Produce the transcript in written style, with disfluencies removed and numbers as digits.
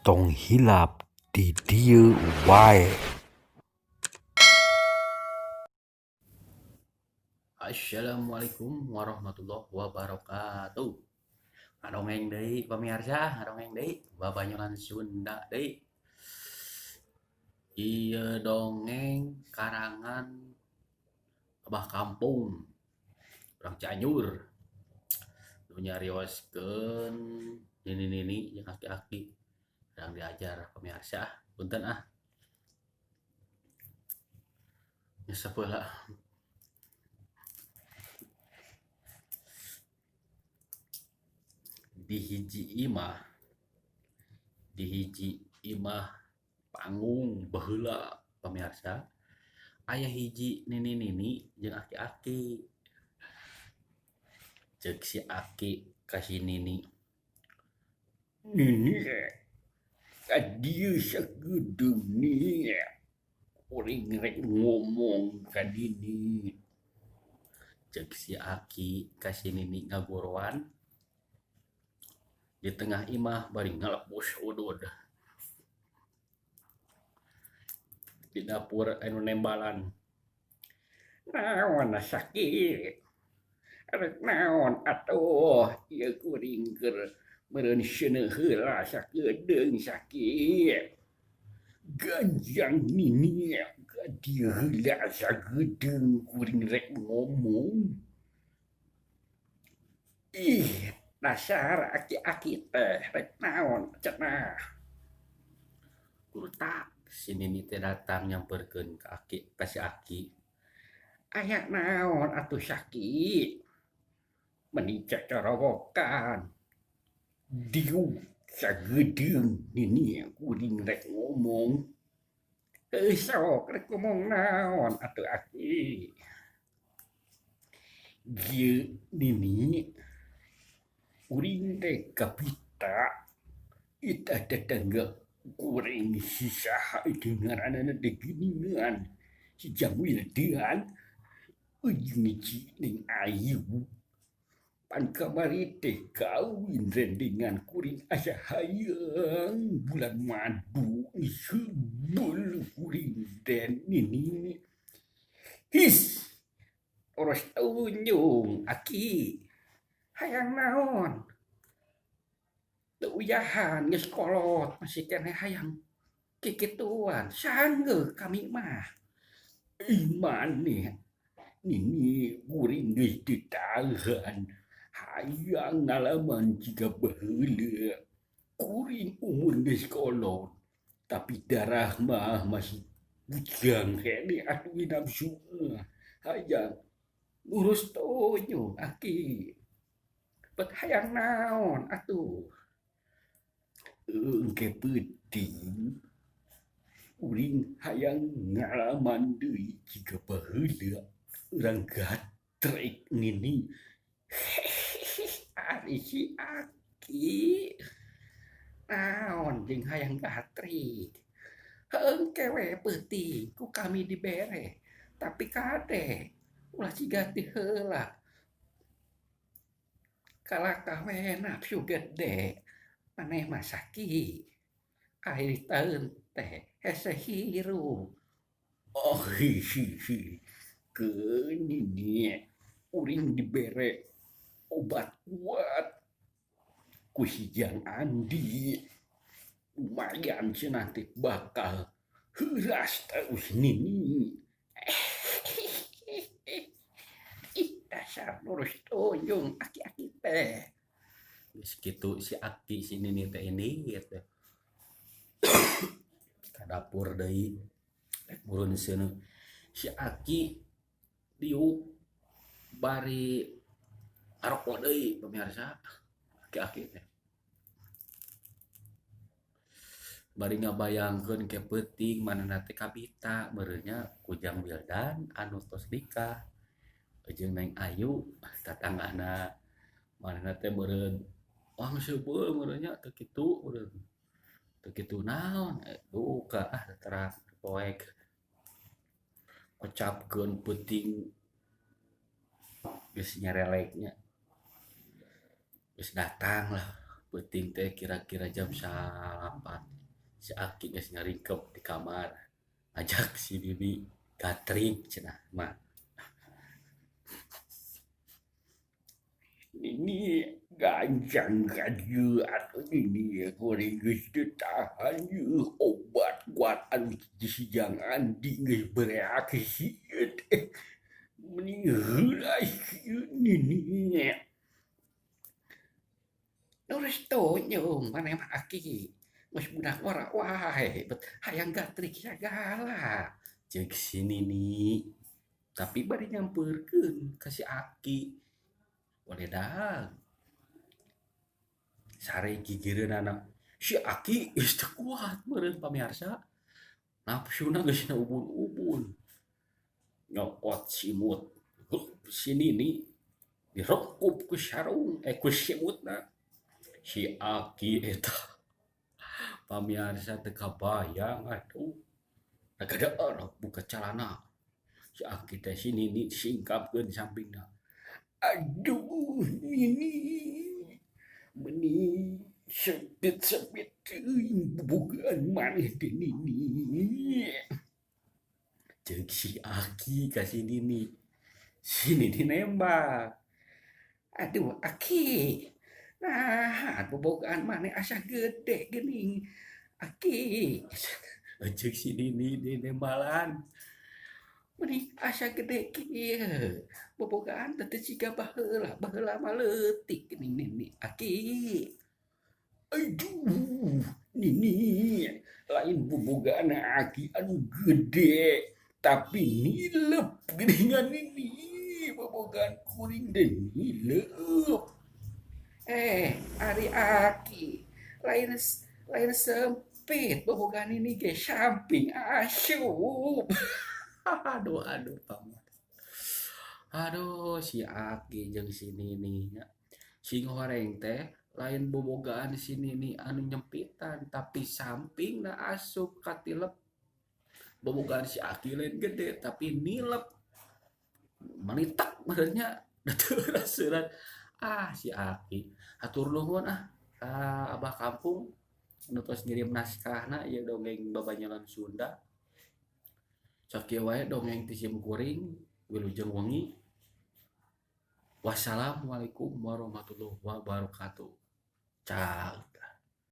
Tong hilap di dieu wae. Assalamualaikum warahmatullahi wabarakatuh. Ngadongeng deui pamirsa, ngadongeng deui babanyolan Sunda deui. Ieu dongeng karangan Abah Kampung urang Cianjur. Nu nyarioskeun nini-nini jeung aki-aki sedang diajar pemirsa, punten ah. Nyesep heula. Di hiji imah panggung baheula pamirsa aya hiji nini-nini jeung aki-aki. Ceuk si aki ka si nini, "Nini, ka dieu sagedeung ni kuring rek ngomong ka nini." Ceuk si aki ka si nini ngagoroan di tengah imah bari ngalepus udud. Di dapur anu nembalan. Naon sakit? Rek naon atuh ieu kuring keur meureun seuneu heula sakedeung sakit. Ganjang nini ka dieu heula sagedeung kuring rek ngomong. Ih, dasar aki-aki teh rek naon cenah. Kurtak si nini teh datang nyamperkeun ka aki ka si aki. Aya naon atuh sakit? Meni cacorowokan. Diuk sagedeung nini kuring rek ngomong. Heuh sok rek ngomong naon atuh aki. Ieu nini kuring teh kapita eta tetangga kuring si saha itu ngaranna teh geuningan si Jang Wildan jeung si Ning Ayu pan kamari teh kawin rendengan kuring asa hayang bulan madu sebeul kuring teh nini. His terus tunjung aki hayang naon teu uyahan geus kolot masih keneh hayang kikituan sanggeuk kami mah. Ih maneh nini kuring geus teu tahan hayang ngalaman jiga baheula. Kuring umur geus kolot tapi darah mah masih bujang keneh atuh nafsu mah hayang ngurus tonyo aki. Bet hayang naon atuh? Engke peuting uring hayang ngalaman deui jiga baheula urang gatrek nini. Ari si aki naon jeung hayang gatrek. Engke we peuting ku kami dibere tapi kade ulah siga ti heula. Kalakah we nafsu gede maneh mah saki. Akhir taun teh hese hirup. Oh hi hi hi. Keun nini uring dibere obat kuat ku si Jang Andi. Lumayan cenah teh bakal heuras terus nini. Ih dasar lurus tunjung aki-aki teh. Geus kitu si aki si nini teh ini gitu. Ka dapur deui rek murun seuneu. Si aki diuk bari ngarokok deui pemirsa aki-aki teh. Bari ngabayangkeun ke peuting manehna teh kabita meureun nya ku Jang Wildan anu tos nikah jeung Neng Ayu tatanggana manehna teh meureun wah seubeuh meureun nya teu kitu meureun teu kitu naon duka ah terang poek kocapkeun peuting geus nyarelek nya geus datang lah Peuting teh kira-kira jam 9 si Aki geus ngaringkep di kamar ajak si Nini gatrik cenah mah. Nini gancang ka dieu atuh Nini kuring geus teu tahan ieu obat kuat anu ti si Jang Andi geus bereaksi ieu teh meni heula ieu Nini. Terus tonyong maneh mah Aki geus budak ngora wae bet hayang gatrik sagala ceuk si Nini. Tapi bari nyampeurkeun ka si Aki. Waledang sare gigireunana si Aki geus teu kuat meureun pamirsa. Nafsuna geus na ubun-ubun. Nyokot simut si Nini direngkup ku sarung ku simutna. Si Aki eta pamirsa teu kabayang atuh. Ragada buka calana. Si Aki teh si Nini singkapkeun sampingna. Aduh Nini meni sempit-sempit teuing bobogaan maneh teh Nini. Ceuk si Aki ka si Nini. Si Nini nembak. Aduh Aki, nah bobogaan maneh asa gede geuning Aki. Ceuk si Nini dinembalan. Meni asa gede kieu bobogaan teh teu siga baheula, baheula mah leutik geuning Nini Aki. Aduh Nini, lain bobogaan Aki anu gede tapi nilep geuningan Nini, bobogaan kuring teh nilep. Ari Aki lain lain sempit bobogaan Nini ge samping asup. Aduh aduh paman. Aduh si Aki jeung si Nini nya. Sing horeng teh lain bobogaan si Nini anu nyempitan tapi sampingna asup katilep. Bobogaan si Aki lain gede tapi nilep. Manitak meureun nya da teu rasuran. Ah si Aki hatur nuhun ah ka abah kampung nu tos ngirim naskahna ieu dongeng babanyalan Sunda. Sakieu wae dongeng ti sim kuring wilujeng wengi. Wassalamualaikum warahmatullahi wabarakatuh. Cang.